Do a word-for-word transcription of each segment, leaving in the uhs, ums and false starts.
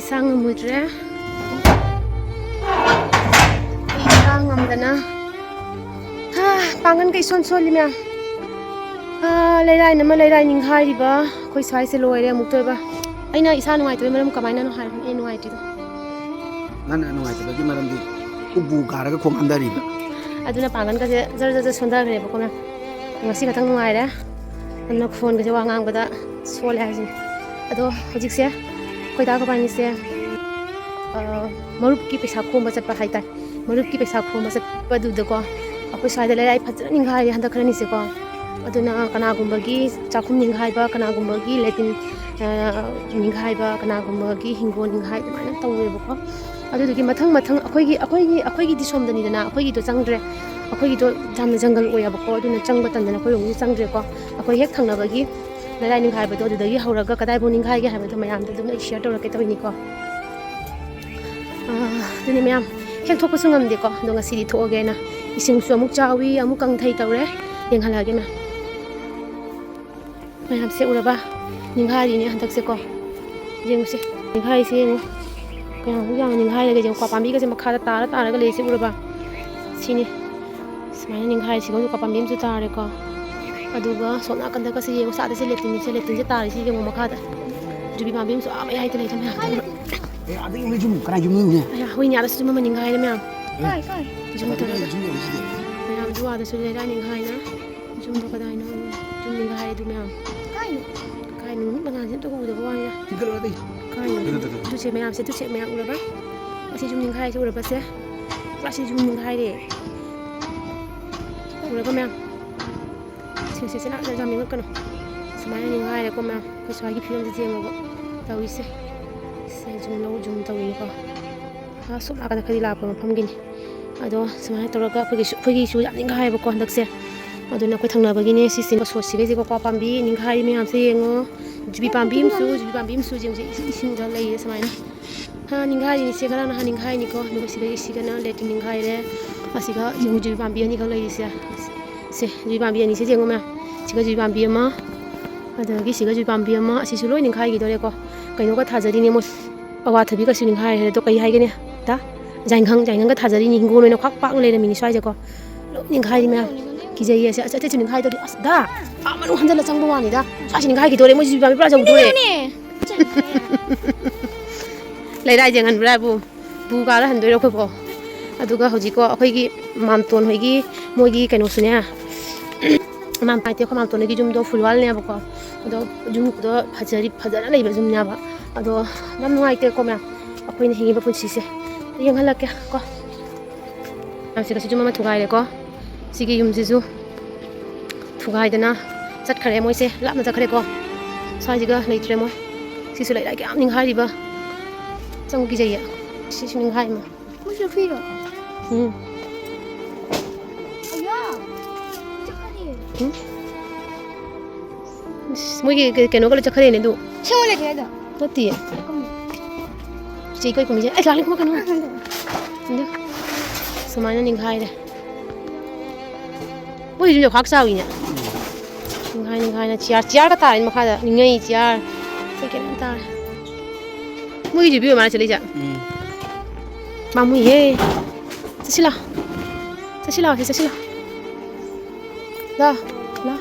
ꯏꯁꯥ ꯉꯝꯃꯨꯗ꯭ꯔꯦ꯫ ꯏꯁꯥ ꯉꯝꯗꯅ꯫ ꯍꯥ, ꯄꯥꯡꯒꯟꯒ ꯏꯁꯣꯟ ꯁꯣꯜꯂꯤ ꯃꯌꯥꯝ꯫ ꯍꯥ, ꯂꯩꯔꯥꯏꯅ ꯑꯃ ꯂꯩꯔꯥꯏ ꯅꯤꯡꯈꯥꯏꯔꯤꯕ꯫ ꯑꯩꯈꯣꯏ ꯁ꯭ꯋꯥꯏꯁꯦ ꯂꯣꯏꯔꯦ ꯑꯃꯨꯛꯇ ꯑꯣꯏꯕ꯫ ꯑꯩꯅ ꯏꯁꯥ ꯅꯨꯡꯉꯥꯏꯇꯕꯒꯤ ꯃꯔꯝ ꯀꯃꯥꯏꯅꯅꯣ ꯍꯥꯏꯕꯅꯦ ꯑꯩ ꯅꯨꯡꯉꯥꯏꯇ꯭ꯔꯤꯗꯣ꯫ ꯅꯪꯅ ꯅꯨꯡꯉꯥꯏꯇꯕꯒꯤ ꯃꯔꯝꯗꯤ ꯎꯕꯨ ꯀꯥꯔꯒ ꯈꯣꯡ ꯍꯥꯝꯊꯔꯤꯕ꯫ ꯑꯗꯨꯅ ꯄꯥꯡꯒꯟꯒꯁꯦ ꯖꯔ ꯖꯔ ꯖꯔ ꯁꯣꯟꯊꯈ꯭ꯔꯦꯕꯀꯣ ꯃꯌꯥꯝ꯫ ꯉꯁꯤ ꯈꯛꯇꯪ ꯅꯨꯡꯉꯥꯏꯔꯦ꯫ ꯑꯗꯨꯅ ꯈꯣꯟꯒꯁꯦ ꯋꯥ ꯉꯥꯡꯕꯗ ꯁꯣꯜꯂꯦ ꯍꯥꯏꯁꯤꯅꯤ꯫ ꯑꯗꯣ ꯍꯧꯖꯤꯛꯁꯦ ꯑꯩꯈꯣꯏ ꯗꯥ ꯒꯣꯄꯥꯏꯅꯤꯁꯦ, ꯑ, ꯃꯔꯨꯞꯀꯤ ꯄꯩꯁꯥ ꯈꯣꯝꯕ ꯆꯠꯄ ꯍꯥꯏꯇꯥꯔꯦ꯫ ꯃꯔꯨꯞꯀꯤ ꯄꯩꯁꯥ ꯈꯣꯝꯕ ꯆꯠꯄꯗꯨꯗꯀꯣ, ꯑꯩꯈꯣꯏ ꯁ꯭ꯋꯥꯏꯗ ꯂꯩꯔꯥꯏ ꯐꯖꯅ ꯅꯤꯡꯈꯥꯏꯔꯦ ꯍꯟꯗꯛ ꯈꯔꯅꯤꯁꯦꯀꯣ꯫ ꯑꯗꯨꯅ ꯀꯅꯥꯒꯨꯝꯕꯒꯤ ꯆꯥꯛꯈꯨꯝ ꯅꯤꯡꯈꯥꯏꯕ, ꯀꯅꯥꯒꯨꯝꯕꯒꯤ ꯂꯦꯇꯤꯟ, ꯑ, ꯅꯤꯡꯈꯥꯏꯕ, ꯀꯅꯥꯒꯨꯝꯕꯒꯤ ꯍꯤꯡꯒꯣꯜ ꯅꯤꯡꯈꯥꯏ, ꯑꯗꯨꯃꯥꯏꯅ ꯇꯧꯋꯦꯕꯀꯣ꯫ ꯑꯗꯨꯗꯨꯒꯤ ꯃꯊꯪ ꯃꯊꯪ ꯑꯩꯈꯣꯏꯒꯤ, ꯑꯩꯈꯣꯏꯒꯤ, ꯑꯩꯈꯣꯏꯒꯤꯗꯤ ꯁꯣꯝꯗꯅꯤꯗꯅ, ꯑꯩꯈꯣꯏꯒꯤꯗꯣ ꯆꯪꯗ꯭ꯔꯦ꯫ ꯑꯩꯈꯣꯏꯒꯤꯗꯣ ꯌꯥꯝꯅ ꯖꯪꯒꯜ ꯑꯣꯏꯌꯦꯕꯀꯣ, ꯑꯗꯨꯅ ꯆꯪꯕ ꯇꯟꯗꯅ ꯑꯩꯈꯣꯏꯔꯣꯝꯒꯤ ꯆꯪꯗ꯭ꯔꯦꯀꯣ꯫ ꯑꯩꯈꯣꯏ ꯍꯦꯛ ꯊꯪꯅꯕꯒꯤ ꯂꯩꯔꯥꯏ ꯅꯤꯡꯈꯥꯏꯕꯗꯣ, ꯑꯗꯨꯗꯒꯤ ꯍꯧꯔꯒ ꯀꯗꯥꯏꯐꯥꯎ ꯅꯤꯡꯈꯥꯏꯒꯦ ꯍꯥꯏꯕꯗꯣ ꯃꯌꯥꯝꯗ ꯑꯗꯨꯝ ꯑꯩ ꯁꯤꯌꯔ ꯇꯧꯔꯛꯀꯦ ꯇꯧꯔꯤꯅꯤꯀꯣ꯫ ꯑꯥ, ꯑꯗꯨꯅꯤ ꯃꯌꯥꯝ, ꯍꯦꯛ ꯊꯣꯛꯄꯁꯨ ꯉꯝꯗꯦꯀꯣ꯫ ꯑꯗꯣ ꯉꯁꯤꯗꯤ ꯊꯣꯛꯑꯒꯦꯅ꯫ ꯏꯁꯤꯡꯁꯨ ꯑꯃꯨꯛ ꯆꯥꯎꯏ, ꯑꯃꯨꯛ ꯀꯪꯊꯩ ꯇꯧꯔꯦ꯫ ꯌꯦꯡꯍꯜꯂꯛꯑꯒꯦ ꯃꯌꯥꯝ꯫ ꯃꯌꯥꯝꯁꯦ ꯎꯔꯕ? ꯅꯤꯡꯈꯥꯏꯔꯤꯅꯦ ꯍꯟꯗꯛꯁꯦꯀꯣ꯫ ꯌꯦꯡꯉꯨꯁꯦ꯫ ꯅꯤꯡꯈꯥꯏꯔꯤꯁꯦ ꯌꯦꯡꯉꯨ꯫ ꯀꯌꯥꯃꯨꯛ ꯌꯥꯝꯅ ꯅꯤꯡꯈꯥꯏꯔꯒꯦ ꯌꯦꯡꯉꯨ꯫ ꯀ꯭ꯋꯥ ꯄꯥꯝꯕꯤꯒꯁꯦ ꯃꯈꯥꯗ ꯇꯥꯔ ꯇꯥꯔꯒ ꯂꯩꯔꯤꯁꯦ ꯎꯔꯕ? ꯁꯤꯅꯤ꯫ ꯁꯨꯃꯥꯏꯅ ꯅꯤꯡꯈꯥꯏꯔꯤꯁꯤꯒ ꯀ꯭ꯋꯥ ꯄꯥꯝꯕꯤ ꯑꯃꯁꯨ ꯇꯥꯔꯦꯀꯣ꯫ ꯑꯗꯨꯒ ꯁꯣꯝ ꯅꯥꯀꯟꯗꯒꯁꯦ ꯌꯦꯡꯉꯨ꯫ ꯁꯥꯗꯁꯦ ꯂꯦꯇꯤꯟꯁꯦ, ꯂꯦꯇꯤꯟꯁꯦ ꯇꯥꯔꯤꯁꯦ ꯌꯦꯡꯉꯨ ꯃꯈꯥꯗ꯫ ꯌꯨꯕꯤ ꯄꯥꯝꯕꯤ ꯑꯃꯁꯨ ꯑꯥ ꯃꯌꯥꯏꯗ ꯂꯩꯔꯦ ꯃꯌꯥꯝ꯫ ꯑꯦ, ꯑꯗ ꯌꯦꯡꯉꯨꯅꯦ ꯌꯨꯝ꯫ ꯀꯅꯥ ꯌꯨꯝꯅꯣ ꯌꯦꯡꯉꯨꯅꯦ? ꯑꯌꯥ, ꯍꯣꯏꯅꯦ, ꯑꯥꯗꯁꯨ ꯌꯨꯝ ꯑꯃ ꯅꯤꯡꯈꯥꯏꯔꯦ ꯃꯌꯥꯝ꯫ ꯑꯦ, ꯌꯨꯝ ꯀꯅꯥ ꯇꯧꯔꯒ꯫ ꯌꯨꯝ ꯌꯦꯡꯉꯨꯁꯤꯗꯤ? ꯃꯌꯥꯝ, ꯑꯗꯨ ꯑꯥꯗꯁꯨ ꯂꯩꯔꯥꯏ ꯅꯤꯡꯈꯥꯏꯅ꯫ ꯌꯨꯝꯗꯣ ꯀꯗꯥꯏꯅꯣ? ꯌꯨꯝ ꯅꯤꯡꯈꯥꯏꯔꯦ ꯑꯗꯨ ꯃꯌꯥꯝ꯫ ꯀꯥꯏꯅꯣ? ꯀꯥꯏꯅꯣ? ꯅꯨꯃꯤꯠ ꯃꯉꯥꯜꯁꯦ ꯑꯝꯇ ꯎꯗꯕ ꯋꯥꯅꯤꯗ꯫ ꯆꯤꯡꯈꯠꯂꯣ ꯑꯇꯩ꯫ ꯀꯥꯏꯅꯣ? ꯀꯩꯅꯣ ꯇꯧꯗꯣꯏꯅꯣ? ꯑꯗꯨꯁꯦ ꯃꯌꯥꯝꯁꯦ, ꯑꯗꯨꯁꯦ ꯃꯌꯥꯝ ꯎꯔꯕ? ꯑꯁꯤ ꯌꯨꯝ ꯅꯤꯡꯈꯥꯏꯔꯤꯁꯦ ꯎꯔꯕꯁꯦ? ꯄꯨꯔꯥ ꯁꯤ ꯌꯨꯝ ꯅꯤꯡꯈꯥꯏꯔꯦ꯫ ꯎꯔꯕ ꯃꯌꯥꯝ? ꯁꯤꯡꯁꯦ ꯁꯤ ꯂꯥꯛꯅ ꯌꯥꯝ ꯌꯦꯡꯉꯛꯀꯅꯨ꯫ ꯁꯨꯃꯥꯏꯅ ꯅꯤꯡꯈꯥꯏꯔꯦꯀꯣ ꯃꯌꯥꯝ꯫ ꯑꯩꯈꯣꯏ ꯁ꯭ꯋꯥꯏꯒꯤ ꯐꯤꯕꯝꯁꯦ ꯌꯦꯡꯉꯣꯕ ꯇꯧꯔꯤꯁꯦ꯫ ꯁꯦ ꯖꯨꯝ ꯂꯧ ꯖꯨꯝ ꯇꯧꯔꯤꯅꯤꯀꯣ꯫ ꯑꯥ, ꯁꯣꯝ ꯅꯥꯀꯟꯗ ꯈꯔꯗꯤ ꯂꯥꯞꯄ ꯃꯐꯝꯒꯤꯅꯤ꯫ ꯑꯗꯣ ꯁꯨꯃꯥꯏꯅ ꯇꯧꯔꯒ ꯑꯩꯈꯣꯏꯒꯤꯁꯨ, ꯑꯩꯈꯣꯏꯒꯤꯁꯨ ꯌꯥꯝ ꯅꯤꯡꯈꯥꯏꯌꯦꯕꯀꯣ ꯍꯟꯗꯛꯁꯦ꯫ ꯑꯗꯨꯅ ꯑꯩꯈꯣꯏ ꯊꯪꯅꯕꯒꯤꯅꯦ ꯁꯤꯁꯤꯡ ꯁꯣꯠꯁꯤꯒꯩꯁꯦꯀꯣ, ꯀ꯭ꯋꯥ ꯄꯥꯝꯕꯤ ꯅꯤꯡꯈꯥꯏꯔꯤ ꯃꯌꯥꯝꯁꯦ ꯌꯦꯡꯉꯣ꯫ ꯌꯨꯕꯤ ꯄꯥꯝꯕꯤ ꯑꯃꯁꯨ, ꯌꯨꯕꯤ ꯄꯥꯝꯕꯤ ꯑꯃꯁꯨ ꯌꯦꯡꯉꯨꯁꯦ, ꯏꯁꯤꯡ, ꯏꯁꯤꯡꯗ ꯂꯩꯔꯦ ꯁꯨꯃꯥꯏꯅ꯫ ꯍꯥ, ꯅꯤꯡꯈꯥꯏꯔꯤꯅꯤꯁꯦ ꯈꯔꯅ ꯍꯥ ꯅꯤꯡꯈꯥꯏꯅꯤꯀꯣ꯫ ꯑꯗꯨꯒ ꯁꯤꯗꯒꯤ ꯁꯤꯒꯅ ꯂꯦꯇ꯭ꯔꯤꯟ ꯅꯤꯡꯈꯥꯏꯔꯦ꯫ ꯑꯁꯤꯒ ꯌꯦꯡꯉꯨ, ꯌꯨꯕꯤ ꯄꯥꯝꯕꯤ ꯑꯅꯤꯈꯛ ꯂꯩꯔꯤꯁꯦ꯫ ꯁꯦ, ꯌꯨꯕꯤ ꯄꯥꯝꯕꯤ ꯑꯅꯤꯁꯦ ꯌꯦꯡꯉꯨ ꯃꯌꯥꯝ꯫ ꯁꯤꯒ ꯌꯨꯕꯤ ꯄꯥꯝꯕꯤ ꯑꯃ, ꯑꯗꯒꯤ ꯁꯤꯒ ꯌꯨꯕꯤ ꯄꯥꯝꯕꯤ ꯑꯃ꯫ ꯑꯁꯤꯁꯨ ꯂꯣꯏ ꯅꯤꯡꯈꯥꯏꯈꯤꯗꯣꯔꯦꯀꯣ꯫ ꯀꯩꯅꯣꯒ ꯊꯥꯖꯔꯤꯅꯦ ꯃꯣꯏ꯫ ꯑꯋꯥꯊꯕꯤꯒꯁꯨ ꯅꯤꯡꯈꯥꯏꯈ꯭ꯔꯦ꯫ ꯑꯗꯣ ꯀꯩ ꯍꯥꯏꯒꯅꯤ? ꯗꯥ? ꯖꯥꯏꯉꯪ, ꯖꯥꯏꯉꯪꯒ ꯊꯥꯖꯔꯤꯅꯤ꯫ ꯍꯤꯡꯒꯣꯜ ꯑꯣꯏꯅ ꯈ꯭ꯋꯥꯛ ꯄꯥꯛꯅ ꯂꯩꯔꯝꯃꯤꯅꯤ ꯁ꯭ꯋꯥꯏꯁꯦꯀꯣ꯫ ꯂꯣꯏ ꯅꯤꯡꯈꯥꯏꯔꯤ ꯃꯌꯥꯝ꯫ ꯀꯤꯖꯩꯌꯦ꯫ ꯑꯁ, ꯑꯇꯩꯁꯨ ꯅꯤꯡꯈꯥꯏꯗꯧꯔꯤ꯫ ꯑꯁ, ꯗꯥ! ꯑꯥ ꯃꯅꯨꯡ ꯍꯟꯖꯜꯂ ꯆꯪꯕ ꯋꯥꯅꯤꯗ꯫ ꯁ꯭ꯋꯥꯏꯁꯦ ꯅꯤꯡꯈꯥꯏꯈꯤꯗꯣꯔꯦ꯫ ꯃꯣꯏꯁꯤꯁꯨ ꯄꯥꯝꯕꯤ ꯄꯨꯔꯥ ꯆꯧꯗꯣꯔꯦ꯫ ꯂꯩꯔꯥꯏꯁꯦ ꯉꯟꯕ꯭ꯔꯥꯕꯨ? ꯕꯨ ꯀꯥꯔ ꯍꯟꯗꯣꯏꯔꯣ ꯑꯩꯈꯣꯏꯕꯣ? ꯑꯗꯨꯒ ꯍꯧꯖꯤꯛꯀꯣ ꯑꯩꯈꯣꯏꯒꯤ ꯃꯥꯝꯇꯣꯟ ꯍꯣꯏꯒꯤ, ꯃꯣꯏꯒꯤ ꯀꯩꯅꯣꯁꯨꯅꯦ, ꯃꯥꯝꯇꯣꯟ ꯍꯥꯏꯗꯤ ꯑꯩꯈꯣꯏ ꯃꯥꯝꯇꯣꯟ ꯍꯣꯏꯒꯤ ꯌꯨꯝꯗꯣ ꯐꯨꯜꯋꯥꯜꯅꯦꯕꯀꯣ꯫ ꯑꯗꯣ ꯌꯨꯝꯗꯣ ꯐꯖꯔꯤ, ꯐꯖꯅ ꯂꯩꯕ ꯌꯨꯝꯅꯦꯕ꯫ ꯑꯗꯣ ꯌꯥꯝ ꯅꯨꯡꯉꯥꯏꯇꯦꯀꯣ ꯃꯌꯥꯝ, ꯑꯩꯈꯣꯏꯅ ꯍꯤꯡꯉꯤꯕ ꯄꯨꯟꯁꯤꯁꯦ꯫ ꯌꯦꯡꯍꯜꯂꯛꯀꯦ ꯀꯣ꯫ ꯃꯌꯥꯝꯁꯦ ꯉꯁꯤ ꯌꯨꯝ ꯑꯃ ꯊꯨꯒꯥꯏꯔꯦꯀꯣ꯫ ꯁꯤꯒꯤ ꯌꯨꯝꯁꯤꯁꯨ ꯊꯨꯒꯥꯏꯗꯅ ꯆꯠꯈ꯭ꯔꯦ ꯃꯣꯏꯁꯦ, ꯂꯥꯞꯅ ꯆꯠꯈ꯭ꯔꯦꯀꯣ꯫ ꯁ꯭ꯋꯥꯏꯁꯤꯒ ꯂꯩꯇ꯭ꯔꯦ ꯃꯣꯏ꯫ ꯁꯤꯁꯨ ꯂꯩꯔꯥꯏ ꯀꯌꯥꯝ ꯅꯤꯡꯈꯥꯏꯔꯤꯕ꯫ ꯆꯪꯉꯨ ꯀꯤꯖꯩꯌꯦ꯫ ꯁꯤꯁꯨ ꯅꯤꯡꯈꯥꯏ ꯑꯃ꯫ ꯃꯣꯏ ꯆꯠꯈ꯭ꯔꯤꯔꯣ? ꯎꯝ꯫ ꯑꯌꯥ! ꯆꯠꯈ꯭ꯔꯦ꯫ ꯎꯝ꯫ ꯑꯁ, ꯃꯣꯏꯒꯤ ꯀꯩ-, ꯀꯩꯅꯣꯒ ꯂꯣꯏ ꯆꯠꯈ꯭ꯔꯦꯅꯦ ꯑꯗꯨ꯫ ꯁꯦꯝꯃꯣ ꯂꯩꯇ꯭ꯔꯦ ꯑꯗꯣ꯫ ꯅꯠꯇꯤꯌꯦ꯫ ꯀꯝꯕ? ꯆꯦ ꯀꯣꯏ ꯀꯨꯝꯁꯦ꯫ ꯑꯩ ꯂꯥꯛꯂꯦ, ꯀꯨꯝꯃꯛꯀꯅꯨ꯫ ꯑꯗꯨ ꯁꯨꯃꯥꯏꯅ ꯅꯤꯡꯈꯥꯏꯔꯦ꯫ ꯃꯣꯏ ꯌꯨꯝꯁꯦ ꯈ꯭ꯋꯥꯛ ꯆꯥꯎꯏꯅꯦ꯫ ꯅꯤꯡꯈꯥꯏ, ꯅꯤꯡꯈꯥꯏꯅ ꯆꯤꯌꯥꯔ, ꯆꯤꯌꯥꯔꯒ ꯇꯥꯔꯦ ꯃꯈꯥꯗ꯫ ꯅꯤꯡꯉꯩ ꯆꯤꯌꯥꯔ꯫ ꯀꯩ ꯀꯩꯅꯣ ꯇꯥꯔꯦ꯫ ꯃꯣꯏꯒꯤ ꯌꯨꯝ ꯃꯥꯜꯂꯦ ꯆꯠꯂꯤꯁꯦ꯫ ꯎꯝ꯫ ꯄꯥꯝꯃꯨꯏꯍꯦ꯫ ꯆꯠꯁꯤ ꯂꯥꯎ꯫ ꯆꯠꯁꯤ ꯂꯥꯎ, ꯁꯤ ꯆꯠꯁꯤ ꯂꯥꯎ꯫ ꯂꯥꯎ, ꯂꯥꯎ꯫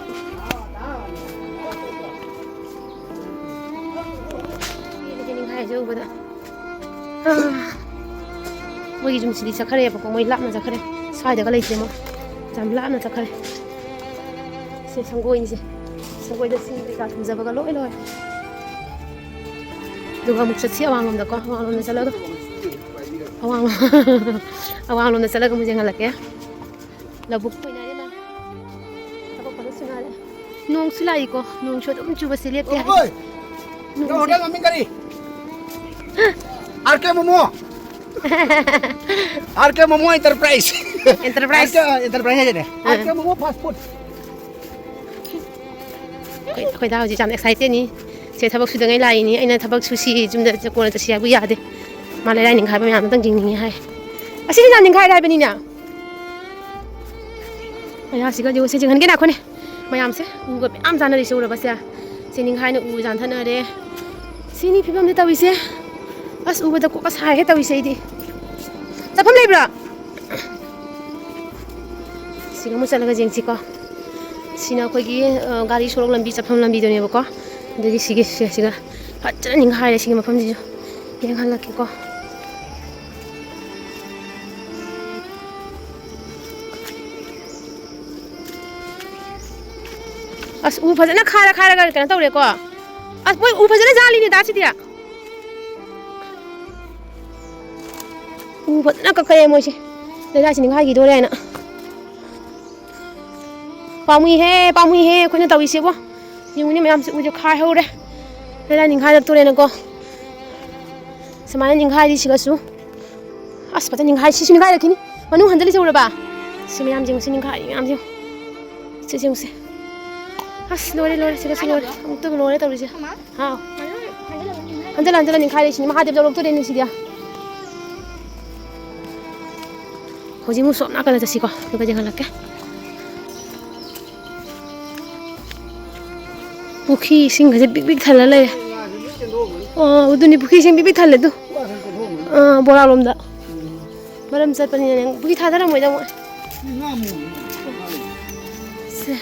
ꯄꯦꯜꯂꯦ ꯅꯤꯡꯈꯥꯏꯁꯦ ꯎꯕꯗ꯫ ꯑꯥ꯫ ꯃꯣꯏꯒꯤ ꯌꯨꯝꯁꯤꯗꯤ ꯆꯠꯈ꯭ꯔꯦꯕꯀꯣ, ꯃꯣꯏ ꯂꯥꯞꯅ ꯆꯠꯈ꯭ꯔꯦ꯫ ꯁ꯭ꯋꯥꯏꯗꯒ ꯂꯩꯇ꯭ꯔꯦ ꯃꯣꯏ꯫ ꯌꯥꯝ ꯂꯥꯞꯅ ꯆꯠꯈ꯭ꯔꯦ꯫ ꯁꯦ ꯁꯪꯒꯣꯏꯅꯤꯁꯦ꯫ ꯁꯪꯒꯣꯏꯗ ꯁꯤꯡ ꯀꯩꯀꯥ ꯊꯝꯖꯕꯒ ꯂꯣꯏ ꯂꯣꯏꯔꯦ꯫ ꯑꯗꯨꯒ ꯑꯃꯨꯛ ꯆꯠꯁꯤ ꯑꯋꯥꯡꯂꯣꯝꯗꯀꯣ, ꯑꯋꯥꯡꯂꯣꯝꯗ ꯆꯠꯂꯒ꯫ ꯑꯋꯥꯡ-, ꯑꯋꯥꯡꯂꯣꯝꯗ ꯆꯠꯂꯒ ꯑꯃꯨꯛ ꯌꯦꯡꯍꯜꯂꯛꯀꯦ꯫ ꯂꯧꯕꯨꯛ ꯑꯣꯏꯅꯔꯦ ꯃꯥ꯫ ꯊꯕꯛ ꯐꯖꯅ ꯁꯨꯅꯔꯦ꯫ ꯅꯣꯡꯁꯨ ꯂꯥꯛꯏꯀꯣ, ꯅꯣꯡꯁꯨ ꯑꯗꯨꯝ ꯆꯨꯕꯁꯦ ꯂꯦꯞꯇꯦ ꯍꯥꯏꯁꯦ꯫ ꯑꯣꯏ! ꯅꯣꯡꯁꯦ ꯅꯪ ꯍꯣꯇꯦꯜ ꯃꯃꯤꯡ ꯀꯔꯤ? ꯑꯥꯔ ꯀꯦ ꯃꯣꯃꯣ꯫ ꯑꯥꯔ ꯀꯦ ꯃꯣꯃꯣ ꯑꯦꯟꯇꯔꯄ꯭ꯔꯥꯏꯁ꯫ ꯑꯦꯟꯇꯔꯄ꯭ꯔꯥꯏꯁ꯫ ꯑꯥꯔ ꯀꯦ, ꯑꯦꯟꯇꯔꯄ꯭ꯔꯥꯏꯁ ꯍꯥꯏꯁꯤꯅꯦ꯫ ꯑꯥ꯫ ꯑꯥꯔ ꯀꯦ ꯃꯣꯃꯣ ꯐꯥꯁ ꯐꯨꯗ꯫ ꯑꯩꯈꯣꯏ, ꯑꯩꯈꯣꯏ ꯗꯥ ꯍꯧꯖꯤꯛ ꯌꯥꯝ ꯑꯦꯛꯁꯥꯏꯇꯦꯠꯅꯤ꯫ ꯁꯦ ꯊꯕꯛ ꯁꯨꯗꯉꯩ ꯂꯥꯛꯏꯅꯤ꯫ ꯑꯩꯅ ꯊꯕꯛ ꯁꯨꯁꯤ, ꯌꯨꯝꯗ ꯀꯣꯟꯅ ꯆꯠꯁꯤ ꯍꯥꯏꯕꯨ ꯌꯥꯗꯦ꯫ ꯃꯥ ꯂꯩꯔꯥꯏ ꯅꯤꯡꯈꯥꯏꯕ ꯃꯌꯥꯝꯗꯣ ꯑꯝꯇꯪ ꯌꯦꯡꯅꯤꯡꯉꯤ ꯍꯥꯏ꯫ ꯑꯁꯤꯗꯤ ꯌꯥꯝ ꯅꯤꯡꯈꯥꯏꯔꯦ ꯍꯥꯏꯕꯅꯤꯅꯦ꯫ ꯑꯌꯥ, ꯁꯤꯒ ꯌꯦꯡꯉꯨ, ꯁꯤ ꯌꯦꯡꯍꯟꯒꯦ ꯉꯥꯏꯈꯣꯅꯦ꯫ ꯃꯌꯥꯝꯁꯦ ꯎꯒ ꯃꯌꯥꯝ ꯆꯥꯅꯔꯤꯁꯦ ꯎꯔꯕꯁꯦ? ꯁꯤ ꯅꯤꯡꯈꯥꯏꯅ ꯎ ꯌꯥꯟꯊꯠꯅꯔꯦ꯫ ꯁꯤꯅꯤ ꯐꯤꯕꯝꯁꯦ ꯇꯧꯔꯤꯁꯦ꯫ ꯑꯁ, ꯎꯕꯗ ꯀꯣꯛꯀ ꯁꯥꯏꯍꯦ ꯇꯧꯔꯤꯁꯦ ꯑꯩꯗꯤ꯫ ꯆꯠꯐꯝ ꯂꯩꯕ꯭ꯔꯥ? ꯁꯤꯒ ꯑꯃꯨꯛ ꯆꯠꯂꯒ ꯌꯦꯡꯁꯤꯀꯣ꯫ ꯁꯤꯅ ꯑꯩꯈꯣꯏꯒꯤ, ꯑ, ꯒꯥꯔꯤ ꯁꯣꯔꯣꯛ ꯂꯝꯕꯤ ꯆꯠꯐꯝ ꯂꯝꯕꯤꯗꯨꯅꯦꯕꯀꯣ꯫ ꯑꯗꯨꯒꯤ ꯁꯤꯒꯤ, ꯁꯤ-, ꯁꯤꯒ ꯐꯖꯅ ꯅꯤꯡꯈꯥꯏꯔꯦ꯫ ꯁꯤꯒꯤ ꯃꯐꯝꯁꯤꯁꯨ ꯌꯦꯡꯍꯜꯂꯛꯀꯦꯀꯣ꯫ ꯑꯁ, ꯎ ꯐꯖꯅ ꯈꯥꯏꯔ ꯈꯥꯏꯔꯒ ꯀꯩꯅꯣ ꯇꯧꯔꯦꯀꯣ꯫ ꯑꯁ, ꯃꯣꯏ ꯎ ꯐꯖꯅ ꯌꯥꯜꯂꯤꯅꯦ ꯗꯥ ꯁꯤꯗꯤ꯫ ꯎ ꯐꯖꯅ ꯀꯛꯈꯠꯂꯦ ꯃꯣꯏꯁꯦ꯫ ꯂꯩꯔꯥꯏꯁꯤ ꯅꯤꯡꯈꯥꯏꯈꯤꯗꯣꯔꯦ ꯍꯥꯏꯅ꯫ ꯄꯥꯝꯃꯨꯏꯍꯦ, ꯄꯥꯝꯃꯨꯏꯍꯦ ꯑꯩꯈꯣꯏꯅ ꯇꯧꯔꯤꯁꯦꯕꯣ꯫ ꯌꯦꯡꯉꯨꯅꯦ ꯃꯌꯥꯝꯁꯦ, ꯎꯁꯦ ꯈꯥꯏꯍꯧꯔꯦ꯫ ꯂꯩꯔꯥꯏ ꯅꯤꯡꯈꯥꯏꯔꯛꯇꯣꯔꯦꯅꯀꯣ꯫ ꯁꯨꯃꯥꯏꯅ ꯅꯤꯡꯈꯥꯏꯔꯤ ꯁꯤꯒꯁꯨ꯫ ꯑꯁ, ꯐꯖꯅ ꯅꯤꯡꯈꯥꯏ-, ꯁꯤꯁꯨ ꯅꯤꯡꯈꯥꯏꯔꯛꯈꯤꯅꯤ꯫ ꯃꯅꯨꯡ ꯍꯟꯖꯤꯜꯂꯤꯁꯦ ꯎꯔꯕ? ꯁꯤ ꯃꯌꯥꯝꯁꯦ ꯌꯦꯡꯉꯨ, ꯁꯤ ꯅꯤꯡꯈꯥꯏꯔꯤ ꯃꯌꯥꯝꯁꯦ ꯌꯦꯡꯉꯨ꯫ ꯁꯤ ꯌꯦꯡꯉꯨꯁꯦ꯫ ꯑꯁ, ꯂꯣꯏꯔꯦ, ꯂꯣꯏꯔꯦ, ꯁꯤꯒꯁꯨ ꯂꯣꯏꯔꯦ꯫ ꯑꯃꯨꯛꯇꯒ ꯂꯣꯏꯔꯦ ꯇꯧꯔꯤꯁꯦ꯫ ꯍꯥꯎ꯫ ꯍꯟꯖꯤꯜꯂ, ꯍꯟꯖꯤꯜꯂ ꯅꯤꯡꯈꯥꯏꯔꯦ ꯁꯤꯅꯤ꯫ ꯃꯍꯥꯗꯦꯕ ꯌꯧꯔꯛꯇꯣꯔꯦꯅꯦ ꯁꯤꯗꯤ꯫ ꯍꯧꯖꯤꯛ ꯑꯃꯨꯛ ꯁꯣꯝ ꯅꯥꯀꯟꯗ ꯆꯠꯁꯤꯀꯣ, ꯑꯗꯨꯒ ꯌꯦꯡꯍꯜꯂꯛꯀꯦ꯫ ꯄꯨꯈ꯭ꯔꯤ ꯏꯁꯤꯡꯒꯁꯦ ꯕꯤꯛ ꯕꯤꯛ ꯊꯜꯂ ꯂꯩꯔꯦ꯫ ꯑꯣ, ꯑꯗꯨꯅꯤ, ꯄꯨꯈ꯭ꯔꯤ ꯏꯁꯤꯡ ꯕꯤꯛ ꯕꯤꯛ ꯊꯜꯂꯦ ꯑꯗꯨ꯫ ꯑꯥ, ꯕꯣꯔꯥꯔꯣꯝꯗ꯫ ꯃꯔꯝ ꯆꯠꯄꯅꯤꯅ ꯅꯪ ꯄꯨꯈ꯭ꯔꯤ ꯊꯥꯗꯔꯝꯃꯣꯏꯗ ꯃꯣꯏ꯫ ꯁꯦ꯫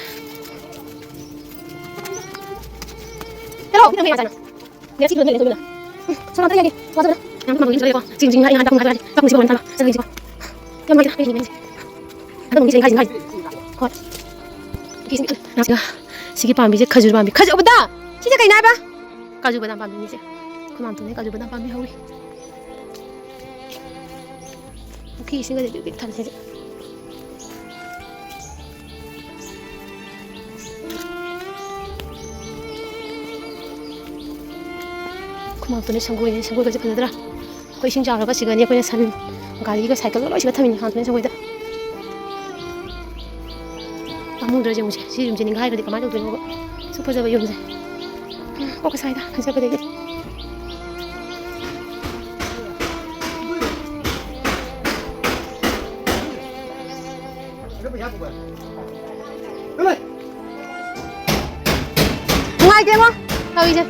ꯆꯠꯂꯣ, ꯅꯪ ꯀꯩ ꯆꯥꯅꯣ? ꯁꯣꯝ ꯅꯥꯀꯟꯗ ꯌꯥꯏꯒꯦ꯫ ꯋꯥ ꯆꯠꯄꯗ꯫ ꯌꯥꯝ ꯀꯟꯅ ꯃꯪꯉꯤ ꯁꯤꯗꯀꯣ꯫ ꯆꯤꯡ ꯆꯤꯡ ꯍꯥꯏ ꯍꯥꯟꯅ ꯇꯥꯛꯐꯝ ꯍꯥꯏꯕ ꯌꯥꯗꯦ꯫ ꯇꯥꯛꯐꯝ ꯁꯤꯕꯨ ꯑꯣꯏꯅ ꯊꯥꯕ꯫ ꯆꯠꯂꯒ ꯌꯦꯡꯁꯤꯀꯣ꯫ ꯌꯥꯝ ꯃꯪꯉꯤ ꯍꯥꯏ ꯍꯥꯏ꯫ ꯍꯣꯏ꯫ ꯁꯤꯒꯤ, ꯁꯤꯒꯤ ꯄꯥꯝꯕꯤꯁꯦ ꯈꯖꯨꯔ ꯄꯥꯝꯕꯤ꯫ ꯈꯖꯨꯔ ꯎꯕꯗ? ꯁꯤꯁꯦ ꯀꯩꯅꯦ ꯍꯥꯏꯕ? ꯀꯥꯖꯨ ꯕꯗꯥꯝ ꯄꯥꯝꯕꯤꯅꯤꯁꯦ꯫ ꯑꯩꯈꯣꯏ ꯃꯥꯝꯇꯣꯟꯅ ꯀꯥꯖꯨ ꯕꯗꯥꯝ ꯄꯥꯝꯕꯤ ꯍꯧꯋꯤ꯫ ꯄꯨꯈ꯭ꯔꯤ ꯏꯁꯤꯡꯒꯁꯦ ꯕꯤꯛ ꯕꯤꯛ ꯊꯜꯂꯦ ꯁꯤꯗꯤ꯫ ꯈꯨꯃꯥꯡꯇꯣꯟꯅꯦ ꯁꯪꯒꯣꯏꯅꯦ, ꯁꯪꯒꯣꯏꯒꯁꯦ ꯐꯖꯗ꯭ꯔꯥ? ꯑꯩꯈꯣꯏ ꯏꯁꯤꯡ ꯆꯥꯎꯔꯒ ꯁꯤꯒꯅꯤ꯫ ꯑꯩꯈꯣꯏꯅ ꯁꯟ, ꯒꯥꯔꯤꯒ ꯁꯥꯏꯀꯜꯒ ꯂꯣꯏ ꯁꯤꯗ ꯊꯝꯃꯤꯅꯦ ꯈꯥꯡꯇꯣꯟꯅꯦ ꯁꯪꯒꯣꯏꯗ꯫ ꯄꯥꯝꯃꯨꯗ꯭ꯔꯥ ꯌꯦꯡꯉꯨꯁꯦ꯫ ꯁꯤ ꯌꯨꯝꯁꯦ ꯅꯤꯡꯈꯥꯏꯈ꯭ꯔꯗꯤ ꯀꯃꯥꯏꯅ ꯇꯧꯗꯣꯏꯅꯣꯕ? ꯁꯨꯛ ꯐꯖꯕ ꯌꯨꯝꯁꯦ꯫ ꯀꯣꯛꯀ ꯁꯥꯏꯗ ꯐꯖꯕꯗꯒꯤ꯫ ꯅꯨꯡꯉꯥꯏꯇꯦꯉꯣ ꯇꯧꯔꯤꯁꯦ꯫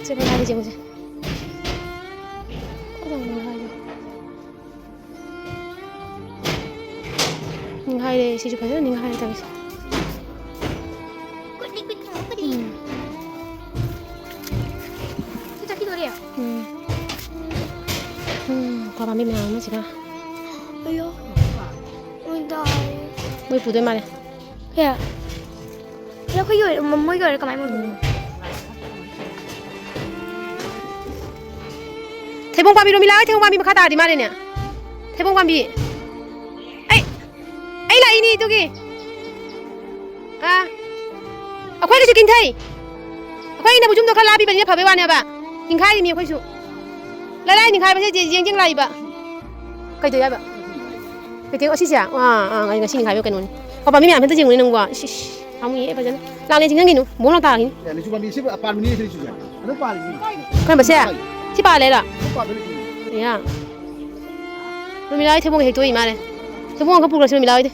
ꯁꯦ ꯃꯌꯥꯏꯗ ꯌꯦꯡꯉꯨꯁꯦ꯫ ꯅꯤꯡꯈꯥꯏꯔꯦ, ꯁꯤꯁꯨ ꯐꯖꯅ ꯅꯤꯡꯈꯥꯏꯔꯦ ꯇꯧꯔꯤꯁꯦ꯫ ꯎꯝ꯫ ꯁꯤ ꯆꯠꯈꯤꯗꯣꯔꯦ꯫ ꯎꯝ꯫ ꯎꯝ, ꯎꯄꯥ ꯄꯥꯝꯕꯤ ꯃꯌꯥꯝ ꯑꯃꯁꯤꯒ꯫ ꯑꯌꯣ꯫ ꯂꯣꯏ ꯇꯥꯔꯦ꯫ ꯃꯣꯏ ꯄꯨꯗꯣꯏ ꯃꯥꯜꯂꯦ꯫ ꯀꯌꯥ? ꯑꯗꯣ ꯑꯩꯈꯣꯏꯒꯤ ꯑꯣꯏꯔ-, ꯃ-, ꯃꯣꯏꯒꯤ ꯑꯣꯏꯔ ꯀꯃꯥꯏꯅ ꯑꯣꯏꯗꯣꯏꯅꯣ? ꯊꯩꯕꯣꯡ ꯄꯥꯝꯕꯤ, ꯔꯣꯃꯤꯂꯥ ꯍꯣꯏ ꯊꯩꯕꯣꯡ ꯄꯥꯝꯕꯤ ꯃꯈꯥ ꯇꯥꯔꯗꯤ ꯃꯥꯜꯂꯦꯅꯦ꯫ ꯊꯩꯕꯣꯡ ꯄꯥꯝꯕꯤ꯫ ꯑꯩ, ꯑꯩ ꯂꯥꯛꯏꯅꯦ ꯑꯗꯨꯒꯤ꯫ ꯑꯥ꯫ ꯑꯩꯈꯣꯏꯒꯤꯁꯨ ꯀꯤꯡꯊꯩ꯫ ꯑꯩꯈꯣꯏꯅ ꯕꯨꯖꯨꯝꯗꯣ ꯈꯔ ꯂꯥꯞꯄꯤꯕꯅꯤꯅ ꯐꯕꯩ ꯋꯥꯅꯦꯕ꯫ ꯅꯤꯡꯈꯥꯏꯔꯤꯃꯤ ꯑꯩꯈꯣꯏꯁꯨ꯫ ꯂꯩꯔꯥꯏ ꯅꯤꯡꯈꯥꯏꯕꯁꯦ ꯌꯦꯡ ꯌꯦꯡ ꯂꯥꯛꯏꯕ꯫ ꯀꯩꯗꯧꯋꯦ ꯍꯥꯏꯕ? ꯀꯩꯗꯧ-, ꯑꯁꯤꯁꯦ? ꯑꯥ, ꯑꯥ, ꯉꯁꯤ ꯅꯤꯡꯈꯥꯏꯕ ꯀꯩꯅꯣꯅꯤ꯫ ꯑꯣ, ꯄꯥꯝꯕꯤ ꯃꯌꯥꯝ ꯑꯝꯇ ꯌꯦꯡꯉꯨꯅꯦ ꯅꯪꯕꯣ꯫ ꯏꯁ, ꯏꯁ, ꯄꯥꯝꯃꯨꯏꯌꯦ ꯐꯖꯅ꯫ ꯂꯥꯡꯂꯦꯟ ꯆꯤꯡꯁꯤꯟꯒꯤꯅꯨ꯫ ꯕꯣꯝ ꯂꯥꯎ ꯇꯥꯒꯤꯅꯤ꯫ ꯑꯦ, ꯂꯤꯆꯨ ꯄꯥꯝꯕꯤ ꯁꯤ ꯄꯥꯟꯕꯅꯤ ꯁꯤꯁꯨ꯫ ꯑꯗꯨꯝ ꯄꯥꯜꯂꯤꯁꯤꯅꯤ꯫ ꯀꯔꯝꯕꯁꯦ? ꯁꯤ ꯄꯥꯜꯂꯦꯔꯥ? ꯑꯗꯨꯝ ꯄꯥꯜꯂꯦ ꯂꯤꯆꯨ꯫ ꯌꯥ꯫ ꯔꯣꯃꯤꯂꯥ ꯍꯣꯏ ꯊꯩꯕꯣꯡ ꯍꯦꯛꯇꯣꯛꯏ ꯃꯥꯜꯂꯦ꯫ ꯊꯩꯕꯣꯡ ꯑꯃꯈꯛ ꯄꯨꯈ꯭ꯔꯁꯤ ꯔꯣꯃꯤꯂꯥ ꯍꯣꯏꯗꯤ꯫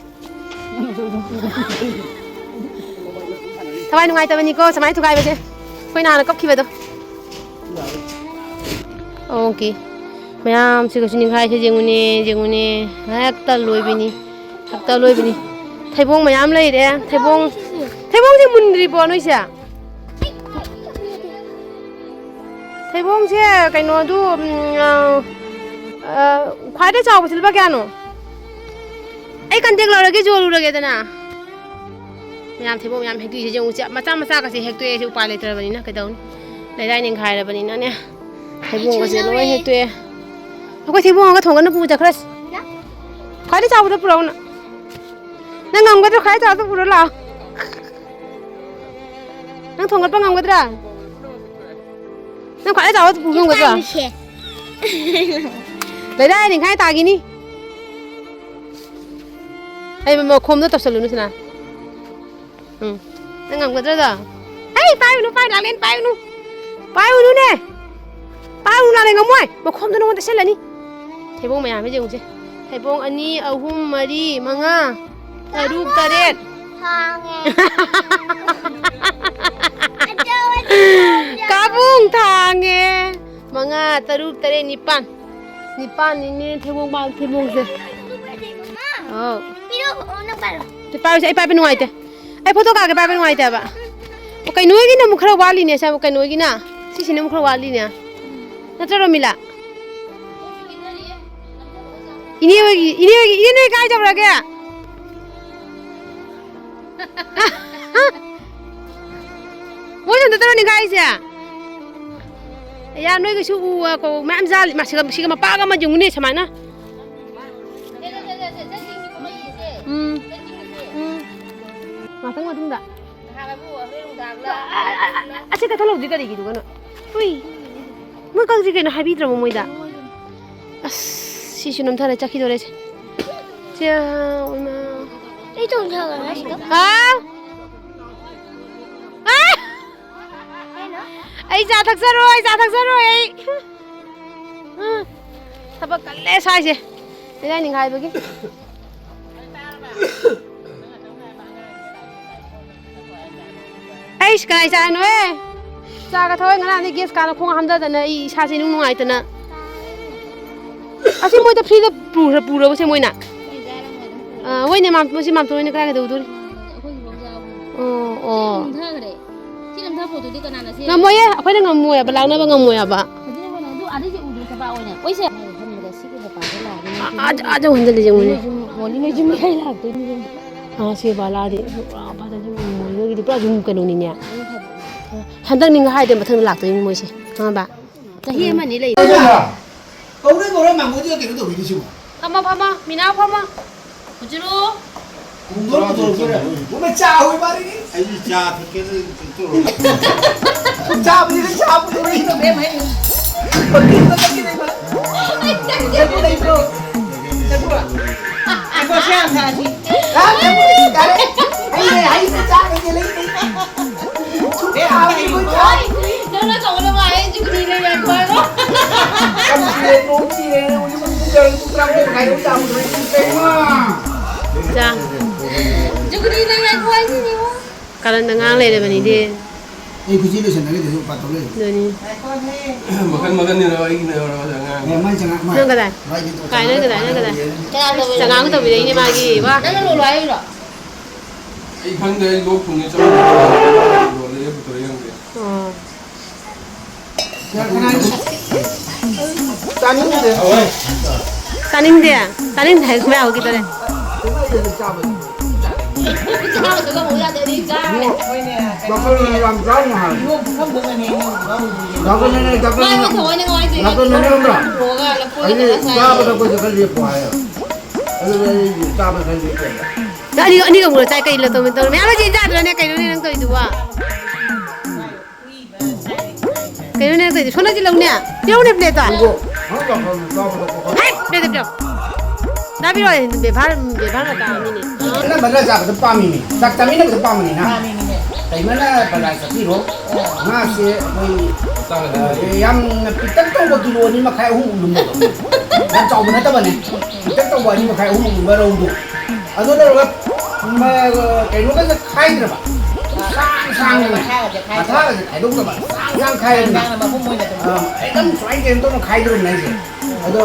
ꯊꯋꯥꯏ ꯅꯨꯡꯉꯥꯏꯇꯕꯅꯤꯀꯣ ꯁꯨꯃꯥꯏꯅ ꯊꯨꯒꯥꯏꯕꯁꯦ꯫ ꯑꯩꯈꯣꯏꯅ ꯍꯥꯟꯅ ꯀꯞꯈꯤꯕꯗꯣ꯫ ꯑꯣꯀꯦ꯫ ꯃꯌꯥꯝꯁꯤꯒꯁꯨ ꯅꯤꯡꯈꯥꯏꯁꯦ ꯌꯦꯡꯉꯨꯅꯦ, ꯌꯦꯡꯉꯨꯅꯦ꯫ ꯍꯦꯛꯇ ꯂꯣꯏꯕꯤꯅꯤ꯫ ꯍꯦꯛꯇ ꯂꯣꯏꯕꯤꯅꯤ꯫ ꯊꯩꯕꯣꯡ ꯃꯌꯥꯝ ꯂꯩꯔꯦ꯫ ꯊꯩꯕꯣꯡ, ꯊꯩꯕꯣꯡꯁꯦ ꯃꯨꯟꯗ꯭ꯔꯤꯕꯣ ꯅꯣꯏꯁꯦ? ꯊꯩꯕꯣꯡꯁꯦ ꯀꯩꯅꯣꯗꯨ, ꯎꯝ, ꯑ, ꯑ, ꯈ꯭ꯋꯥꯏꯗꯩ ꯆꯥꯎꯕꯁꯤ ꯂꯨꯄꯥ ꯀꯌꯥꯅꯣ? ꯑꯩ ꯀꯟꯇꯦꯛ ꯂꯧꯔꯒꯦ, ꯌꯣꯜꯂꯨꯔꯒꯦꯗꯅ꯫ ꯃꯌꯥꯝ ꯊꯩꯕꯣꯡ ꯃꯌꯥꯝ ꯍꯦꯛꯇꯣꯛꯏꯁꯦ ꯌꯦꯡꯉꯨ, ꯁꯦ ꯃꯆꯥ ꯃꯆꯥꯒꯁꯦ ꯍꯦꯛꯇꯣꯛꯑꯦ, ꯑꯩꯁꯦ ꯎꯄꯥꯏ ꯂꯩꯇ꯭ꯔꯕꯅꯤꯅ ꯀꯩꯗꯧꯅꯤ? ꯂꯩꯔꯥꯏ ꯅꯤꯡꯈꯥꯏꯔꯕꯅꯤꯅꯅꯦ꯫ ꯊꯩꯕꯣꯡꯒꯁꯦ ꯂꯣꯏ ꯍꯦꯛꯇꯣꯛꯑꯦ꯫ ꯑꯩꯈꯣꯏ ꯊꯩꯕꯣꯡ ꯑꯃꯒ ꯊꯣꯡꯒꯠꯅ ꯄꯨ ꯆꯠꯈ꯭ꯔꯁꯤ꯫ ꯈ꯭ꯋꯥꯏꯗꯩ ꯆꯥꯎꯕꯗꯣ ꯄꯨꯔꯛꯎꯅ꯫ ꯅꯪ ꯉꯝꯒꯗ꯭ꯔꯣ? ꯈ꯭ꯋꯥꯏ ꯆꯥꯎꯕꯗꯣ ꯄꯨꯔ ꯂꯥꯛꯑꯣ꯫ ꯅꯪ ꯊꯣꯡꯒꯠꯄ ꯉꯝꯒꯗ꯭ꯔꯥ? ꯅꯪ ꯈ꯭ꯋꯥꯏꯗꯩ ꯆꯥꯎꯕꯗꯣ ꯄꯨ ꯉꯝꯒꯗ꯭ꯔꯣ? ꯏꯀꯥꯏꯕꯁꯦ꯫ ꯂꯩꯔꯥꯏ ꯅꯤꯡꯈꯥꯏ ꯇꯥꯈꯤꯅꯤ꯫ ꯑꯩ ꯃꯈꯣꯝꯗꯣ ꯇꯧꯁꯜꯂꯨꯅꯨ ꯁꯅꯥ꯫ ꯎꯝ꯫ ꯅꯪ ꯉꯝꯒꯗ꯭ꯔꯣ ꯑꯗꯣ? ꯑꯩ ꯄꯥꯏꯔꯨꯅꯨ, ꯄꯥꯏꯔꯨꯅꯨ, ꯂꯥꯡꯂꯦꯟ ꯄꯥꯏꯔꯨꯅꯨ꯫ ꯄꯥꯏꯔꯨꯅꯨꯅꯦ꯫ ꯄꯥꯏꯔꯨꯅꯨ, ꯂꯥꯡꯂꯦꯟ ꯉꯝꯃꯣꯏ꯫ ꯃꯈꯣꯝꯗꯣ ꯅꯉꯣꯟꯗ ꯁꯤꯜꯂꯅꯤ꯫ ꯊꯩꯕꯣꯡ ꯃꯌꯥꯝꯁꯦ ꯌꯦꯡꯉꯨꯁꯦ꯫ ꯊꯩꯕꯣꯡ ꯑꯅꯤ, ꯑꯍꯨꯝ, ꯃꯔꯤ, ꯃꯉꯥ, ꯇꯔꯨꯛ, ꯇꯔꯦꯠ꯫ ꯊꯥꯡꯉꯦ꯫ ꯑꯆꯧ ꯑꯆꯧꯕ꯫ ꯀꯥꯕꯨꯡ ꯊꯥꯡꯉꯦ꯫ ꯃꯉꯥ, ꯇꯔꯨꯛ, ꯇꯔꯦꯠ, ꯅꯤꯄꯥꯟ꯫ ꯅꯤꯄꯥꯟꯅꯤꯅꯦ ꯊꯩꯕꯣꯡ ꯄꯥꯟ-, ꯊꯩꯕꯣꯡꯁꯦ꯫ ꯑꯧ꯫ ꯄꯤꯔꯛꯑꯣ, ꯅꯪ ꯄꯥꯏꯔꯣ꯫ ꯁꯤ ꯄꯥꯏꯔꯨꯁꯦ, ꯑꯩ ꯄꯥꯏꯕ ꯅꯨꯡꯉꯥꯏꯇꯦ꯫ ꯑꯩ ꯐꯣꯇꯣ ꯀꯥꯞꯀꯦ ꯄꯥꯏꯕ ꯅꯨꯡꯉꯥꯏꯇꯦꯕ꯫ ꯑꯣ, ꯀꯩꯅꯣꯒꯤꯅ ꯑꯃꯨꯛ ꯈꯔ ꯋꯥꯠꯂꯤꯅꯦ, ꯁꯦ ꯀꯩꯅꯣꯒꯤꯅ꯫ ꯁꯤꯁꯤꯅ ꯑꯃꯨꯛ ꯈꯔ ꯋꯥꯠꯂꯤꯅꯦ꯫ ꯅꯠꯇ꯭ꯔꯣ, ꯔꯣꯃꯤꯂꯥ? ꯏꯅꯦ ꯍꯣꯏꯒꯤ, ꯏꯅꯦ ꯍꯣꯏꯒꯤ, ꯏꯅꯦ ꯅꯣꯏ ꯀꯥꯏ ꯇꯧꯔꯒꯦ? ꯃꯣꯏ ꯁꯣꯝꯗ ꯇꯧꯔꯅꯤ ꯀꯥꯏꯁꯦ? ꯌꯥ, ꯅꯣꯏꯒꯤꯁꯨ ꯎ, ꯑ, ꯀꯣ, ꯃꯌꯥꯝ ꯖꯥꯠꯂꯤ꯫ ꯃꯥ ꯁꯤꯒ, ꯁꯤꯒ ꯃꯄꯥꯒ ꯑꯃ ꯌꯦꯡꯉꯨꯅꯦ ꯁꯨꯃꯥꯏꯅ꯫ ꯎꯝ꯫ ꯎꯝ꯫ ꯉꯥꯛꯇꯪ ꯃꯇꯨꯡꯗ꯫ ꯑꯁꯤ ꯀꯛꯊꯠꯍꯧꯗ꯭ꯔꯤ ꯀꯔꯤꯒꯤꯅꯣ? ꯍꯨꯏ꯫ ꯃꯣꯏ ꯀꯛꯁꯤ ꯀꯩꯅꯣ ꯍꯥꯏꯕꯤꯗ꯭ꯔꯕꯣ ꯃꯣꯏꯗ? ꯑꯁ, ꯁꯤꯁꯨ ꯅꯝꯊꯔ ꯆꯠꯈꯤꯗꯣꯔꯦ ꯁꯦ꯫ ꯁꯦ, ꯏꯃꯥ꯫ ꯑꯩ ꯇꯣꯡꯊꯈ꯭ꯔꯦ ꯁꯤꯗ꯫ ꯍꯥꯎ꯫ ꯑꯥ! ꯑꯩ ꯆꯥ ꯊꯛꯆꯔꯣꯏ, ꯑꯩ ꯆꯥ ꯊꯛꯆꯔꯣꯏ ꯑꯩ꯫ ꯎꯝ꯫ ꯊꯕꯛ ꯀꯜꯂꯦ ꯁ꯭ꯋꯥꯏꯁꯦ꯫ ꯂꯩꯀꯥꯏ ꯅꯤꯡꯈꯥꯏꯕꯒꯤ꯫ ꯑꯩꯁ, ꯀꯅꯥꯏ ꯆꯥꯅꯣꯍꯦ? ꯆꯥꯒ ꯊꯋꯥꯏ ꯉꯔꯥꯡꯗꯤ ꯒꯦꯁ ꯀꯥꯅ ꯈꯣꯡ ꯍꯥꯝꯊꯗꯅ ꯑꯩ ꯏꯁꯥꯁꯦ ꯏꯅꯨꯡ ꯅꯨꯡꯉꯥꯏꯇꯅ꯫ ꯑꯁꯤ ꯃꯣꯏꯗ ꯐ꯭ꯔꯤꯗ ꯄꯨꯔ-, ꯄꯨꯔꯕꯁꯦ ꯃꯣꯏꯅ? ꯑꯥ, ꯍꯣꯏꯅꯦ, ꯃꯥꯝ-, ꯃꯣꯏꯁꯦ ꯃꯥꯝꯇꯣꯟ ꯍꯣꯏꯅ ꯀꯗꯥꯏ ꯀꯩꯗꯧꯗꯣꯔꯤ? ꯑꯣ, ꯑꯣ꯫ ꯉꯝꯃꯣꯏꯌꯦ, ꯑꯩꯈꯣꯏꯅ ꯉꯝꯃꯣꯏꯕ, ꯂꯥꯛꯅꯕ ꯉꯝꯃꯣꯏꯕ꯫ ꯑꯥ, ꯑꯥ, ꯑꯥ, ꯍꯟꯖꯜꯂꯦ, ꯌꯦꯡꯉꯨꯅꯦ꯫ ꯑꯥ, ꯁꯤ ꯕꯥꯂꯥꯗꯤ ꯄꯨꯔꯥ ꯐꯖꯅ ꯃꯣꯏꯒꯤꯗꯤ ꯄꯨꯔꯥ ꯌꯨꯝ ꯀꯩꯅꯣꯅꯤꯅꯦ꯫ ꯍꯟꯗꯛ ꯅꯤꯡ ꯍꯥꯏꯗꯦ ꯃꯊꯪꯗ ꯂꯥꯛꯇꯣꯏꯅꯤ ꯃꯣꯏꯁꯦ, ꯈꯪꯉꯕ? ꯆꯍꯤ ꯑꯃ ꯑꯅꯤ ꯂꯩ꯫ ꯀꯧꯔꯣꯏ ꯀꯧꯔꯣꯏ ꯃꯥꯡꯒꯣꯟꯗꯨꯗ ꯀꯩꯅꯣ ꯇꯧꯕꯤꯔꯤꯁꯤꯕꯣ? ꯐꯝꯃꯣ, ꯐꯝꯃꯣ, ꯃꯤꯅꯥ ꯐꯝꯃꯣ꯫ ꯍꯧꯖꯤꯛꯂꯨ꯫ ꯈꯣꯡꯗꯣꯔ ꯄꯨꯊꯣꯔꯛꯇꯣꯔꯦ꯫ ꯃꯣꯏ ꯆꯥ ꯍꯣꯏ ꯃꯥꯔꯤꯅꯤ꯫ ꯑꯩꯗꯤ ꯆꯥ ꯊꯛꯀꯦꯅ ꯆꯠꯇꯣꯔꯕ꯫ ꯆꯥꯕꯨꯗꯤ ꯅꯪ ꯆꯥ ꯄꯨꯊꯣꯔꯛꯏ꯫ ꯄꯛꯇꯦ ꯅꯪꯒꯤ ꯂꯩꯕ꯫ ꯆꯠꯄ ꯂꯩꯕ꯭ꯔꯣ? ꯆꯠꯄ꯫ ꯉꯥꯏꯈꯣ, ꯁꯤ ꯍꯥꯟꯅ ꯊꯛꯑꯁꯤ꯫ ꯌꯥꯔꯦ, ꯌꯥꯔꯦ꯫ ꯑꯩ ꯂꯩ, ꯑꯩ ꯆꯥ ꯂꯩꯇꯦ, ꯂꯩꯇꯦ꯫ ꯅꯪꯅ ꯀꯧꯒꯗꯕ ꯑꯩ ꯖꯨꯒꯨꯂꯤ ꯂꯩꯔꯦ ꯍꯥꯏꯕ꯫ ꯆꯥ꯫ ꯖꯨꯒꯨꯂꯤ ꯂꯩꯔꯦ ꯍꯥꯏꯁꯤꯅꯤꯉꯣ꯫ ꯀꯔꯟꯗ ꯉꯥꯡ ꯂꯩꯔꯕꯅꯤꯗꯤ꯫ ꯑꯩ ꯈꯨꯖꯤ ꯂꯣꯏꯁꯟꯅꯒꯦ ꯇꯧꯔꯤ, ꯎꯄꯥꯏ ꯇꯧ ꯂꯩꯔꯦ꯫ ꯑꯗꯨꯅꯤ꯫ ꯃꯈꯟ ꯃꯈꯟꯅꯤꯅ ꯑꯩꯒꯤꯅ ꯌꯧꯔꯕ꯫ ꯅꯪ ꯀꯗꯥꯏ? ꯀꯥꯏ ꯅꯪ ꯀꯗꯥꯏ? ꯅꯪ ꯀꯗꯥꯏ? ꯆꯉꯥꯡ ꯇꯧꯕꯤꯔꯛꯏꯅꯦ ꯃꯥꯒꯤ, ꯋꯥ꯫ ꯅꯪꯅ ꯂꯣꯜꯂꯣ ꯍꯥꯏꯔꯤꯔꯣ? ꯑꯩ ꯈꯪꯗꯦ, ꯑꯩ ꯂꯣꯛ ꯊꯨꯡꯉꯦ, ꯆꯥꯛ ꯂꯣꯜꯂꯦ, ꯄꯨꯊꯣꯔꯛꯑꯦ ꯈꯪꯗꯦ꯫ ꯑꯣ꯫ ꯆꯥꯅꯤꯡꯗꯦ꯫ ꯆꯥꯅꯤꯡꯗꯦ? ꯆꯥꯅꯤꯡꯗꯦ ꯍꯥꯏꯔꯛꯄ ꯌꯥꯍꯧꯈꯤꯗꯣꯔꯦ꯫ ꯆꯥꯕꯗꯨꯒ ꯑꯃꯨꯛ ꯌꯥꯗꯦ, ꯑꯗꯩ ꯆꯥꯔꯦ꯫ ꯗꯥꯛꯇꯔꯅ ꯌꯥꯝ ꯆꯥꯔꯨꯅꯨ ꯍꯥꯏ꯫ ꯗꯥꯛꯇꯔꯅꯅꯦ, ꯗꯥꯛꯇꯔꯅ, ꯃꯥꯅ ꯊꯑꯣꯏꯅ ꯉꯥꯏꯁꯦ꯫ ꯗꯥꯛꯇꯔꯅꯅꯦ ꯈꯪꯕ꯭ꯔꯥ? ꯄꯨꯊꯣꯛꯑꯒ ꯂꯐꯣꯏ ꯑꯩꯗꯤ ꯇꯧꯔꯒ ꯆꯥꯏ꯫ ꯆꯥꯕ ꯊꯛꯄꯁꯦ ꯈꯔ ꯂꯦꯞꯄꯣ ꯍꯥꯏꯌꯦ꯫ ꯑꯗꯨꯒ ꯑꯩ ꯆꯥꯕ ꯈꯔ ꯂꯦꯞꯄꯦ꯫ ꯅꯪ ꯑꯅꯤꯒ, ꯑꯅꯤꯒ ꯑꯃꯨꯛ ꯆꯥꯏ ꯀꯩ ꯂꯣꯇꯧ ꯇꯧꯔ? ꯃꯌꯥꯝ ꯑꯁꯤ ꯆꯥꯗ꯭ꯔꯅꯦ? ꯀꯩꯅꯣꯅꯦ ꯅꯪ ꯇꯧꯔꯤꯗꯨꯕꯣ? ꯀꯩꯅꯣꯅꯦ ꯅꯪ ꯇꯧꯔꯤꯗꯨ? ꯁꯣꯝꯗ ꯁꯤ ꯂꯧꯅꯦ꯫ ꯄꯤꯔꯛꯎꯅꯦ ꯄ꯭ꯂꯦꯠꯇꯣ꯫ ꯍꯩ, ꯄ꯭ꯂꯦꯠꯇꯣ ꯄꯤꯔꯛꯑꯣ꯫ ꯇꯥꯕꯤꯔꯣ, ꯕꯦꯕꯥꯔ, ꯕꯦꯕꯥꯔ ꯃꯇꯥ ꯑꯃꯅꯤꯅꯦ꯫ ꯅꯪ ꯕꯖꯥꯔ ꯆꯥꯕꯗ ꯄꯥꯝꯃꯤꯅꯦ꯫ ꯆꯥꯛ ꯆꯥꯃꯤꯟꯅꯕꯗ ꯄꯥꯝꯕꯅꯤꯅ꯫ ꯄꯥꯝꯃꯤꯅꯦ꯫ ꯇꯩꯃꯅ ꯕꯖꯥꯔ ꯆꯠꯄꯤꯔꯣ꯫ ꯉꯥꯁꯦ ꯑꯩꯈꯣꯏ, ꯑ, ꯌꯥꯝꯅ ꯄꯤꯛꯇꯛ ꯇꯧꯕ ꯀꯤꯂꯣ ꯑꯅꯤ ꯃꯈꯥꯏ, ꯑꯍꯨꯝꯃꯨꯛ ꯂꯨꯝꯕꯗꯣ꯫ ꯌꯥꯝ ꯆꯥꯎꯕ ꯅꯠꯇꯕꯅꯦ꯫ ꯄꯤꯛꯇꯛ ꯇꯧꯕ ꯑꯅꯤ ꯃꯈꯥꯏ, ꯑꯍꯨꯝꯃꯨꯛ ꯂꯨꯝꯕ ꯔꯧꯗꯣ꯫ ꯑꯗꯨ ꯂꯧꯔꯒ, ꯃ-, ꯀꯩꯅꯣꯒꯁꯦ ꯈꯥꯏꯗ꯭ꯔꯕ? ꯁꯥꯡ ꯁꯥꯡꯅꯅꯦ꯫ ꯃꯈꯥꯒꯁꯦ ꯈꯥꯏꯗ꯭ꯔꯕ? ꯃꯈꯥꯒꯁꯦ ꯈꯥꯏꯗꯣꯛꯇꯕ꯫ ꯁꯥꯡ ꯁꯥꯡ ꯈꯥꯏꯔꯦꯗꯅ꯫ ꯁꯥꯡ ꯁꯥꯡꯅ ꯃꯄꯨꯝ ꯑꯣꯏꯅ ꯑꯗꯨꯝ꯫ ꯑ, ꯑꯩ ꯑꯗꯨꯝ ꯁꯨꯃꯥꯏꯅ ꯀꯩꯅꯣ ꯇꯧꯅ ꯈꯥꯏꯗꯣꯔꯕꯅꯦ ꯑꯩꯁꯦ꯫ ꯑꯗꯣ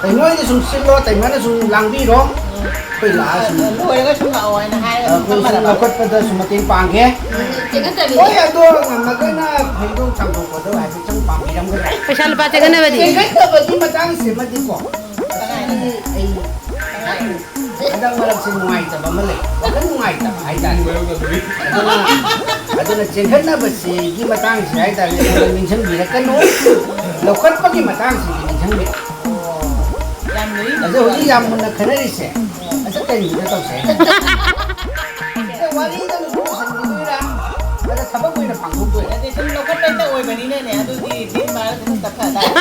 ꯇꯩꯃꯣꯏꯗ ꯁꯨꯝ ꯁꯤꯜꯂꯣ, ꯇꯩꯃꯅ ꯁꯨꯝ ꯂꯥꯡꯕꯤꯔꯣ꯫ ꯑꯩꯈꯣꯏ ꯂꯥꯛꯑ ꯁꯨꯝ, ꯂꯣꯏꯔꯒ ꯁꯨꯝ ꯂꯥꯛꯑꯣ ꯍꯥꯏꯅ ꯍꯥꯏꯔꯒ ꯑ, ꯑꯩꯈꯣꯏ ꯁꯨꯝ ꯊꯝꯃꯗꯕ꯫ ꯂꯧꯈꯠꯄꯗ ꯁꯨꯝ ꯃꯇꯦꯡ ꯄꯥꯡꯒꯦ꯫ ꯎꯝ, ꯆꯦꯟꯈꯠꯇꯕꯤ꯫ ꯍꯣꯏ, ꯑꯗꯣ ꯉꯝꯃꯒꯅ ꯐꯩꯗꯣꯝ ꯆꯥꯝꯊꯣꯛꯄꯗꯣ ꯍꯥꯏꯐꯦꯠꯇꯪ ꯄꯥꯡꯕꯤꯔꯝꯒꯗ꯭ꯔꯥ? ꯄꯩꯁꯥ ꯂꯨꯄꯥ ꯆꯦꯟꯈꯠꯅꯕꯗꯤ? ꯆꯦꯟꯈꯠꯅꯕꯒꯤ ꯃꯇꯥꯡꯁꯤꯃꯗꯤꯀꯣ, ꯀꯗꯥꯏꯗ? ꯑꯩ ꯀꯗꯥꯏꯗ? ꯍꯟꯗꯛ ꯃꯔꯛꯁꯦ ꯅꯨꯡꯉꯥꯏꯇꯕ ꯑꯃ ꯂꯩ, ꯋꯥꯈꯜ ꯅꯨꯡꯉꯥꯏꯇꯕ ꯍꯥꯏꯇꯥꯔꯦ꯫ ꯑꯗꯨꯅ, ꯑꯗꯨꯅ ꯆꯦꯟꯈꯠꯅꯕꯁꯤꯒꯤ ꯃꯇꯥꯡꯁꯤ ꯍꯥꯏꯇꯥꯔꯦ, ꯑꯩꯉꯣꯟꯗ ꯅꯤꯡꯁꯤꯡꯕꯤꯔꯛꯀꯅꯨ꯫ ꯂꯧꯈꯠꯄꯒꯤ ꯃꯇꯥꯡꯁꯤꯗꯤ ꯅꯤꯡꯁꯤꯡꯕꯤꯔꯛꯑꯣ꯫ ꯌꯥꯝ ꯂꯨꯏ꯫ ꯑꯗꯣ ꯍꯧꯖꯤꯛ ꯌꯥꯝ ꯃꯨꯟꯅ ꯈꯟꯅꯔꯤꯁꯦ, ꯑꯁꯤ ꯀꯔꯤꯒꯤꯅꯣ ꯇꯧꯁꯦ ꯍꯥꯏꯅꯣ? ꯁꯤꯗ ꯋꯥꯔꯤꯗ ꯑꯃꯨꯛ ꯂꯣꯏꯁꯤꯟꯈꯤꯗꯣꯏꯔꯥ? ꯑꯗ ꯊꯕꯛ ꯑꯣꯏꯅ ꯄꯥꯡꯊꯣꯛꯇꯣꯏꯔꯥ? ꯅꯠꯇꯦ, ꯁꯨꯝ ꯂꯧꯈꯠꯄ ꯍꯦꯛꯇ ꯑꯣꯏꯕꯅꯤꯅꯅꯦ, ꯑꯗꯨꯗꯤ ꯗꯤꯟ ꯃꯥꯔ ꯑꯗꯨꯝ ꯇꯞꯊ ꯇꯥꯔꯦ꯫